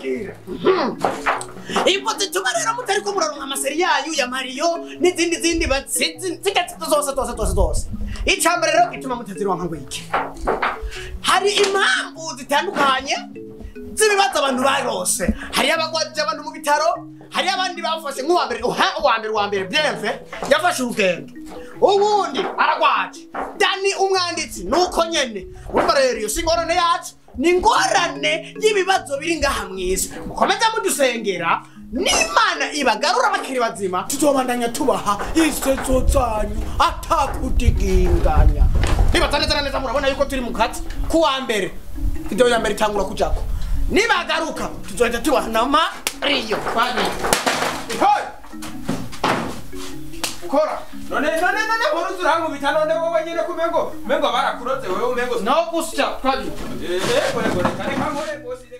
Ndababwira imvo zituma rero mutariko muraronka amaseri yayu ya Mario n'izindi zindi zose zose zose zose. Icambere rero gituma mutazironka ngo iki, hari impamvu zitandukanye z'ibibazo abantu barose. Hari abagwaje abantu mu bitaro, hari abandi bafashe nk'uwa mbere, uwa mbere Bienve yafashe urugendo, ubundi aragwaje. Dani umwanditsi nuko nyene. Urumva rero iyo si ingorane yacu, ni ingorane y'ibibazo biri ngaha mw'isi. Mukomeze mudusengera n'Imana ibagarura bakiri bazima, tuzobandanya tubaha isezo zanyu atakudiginganya. Niba neza neza murabona yuko turi mu kazi kuwa mbere, video ya mbere itangura kujako. Nibagaruka tuzohita tubaha na Mario. Hey! Kora. None nkuru zurankubita none wowe nyene kumengo mengo barakuroze wewe umengo no gusya twabi. Kore kare kankore gose.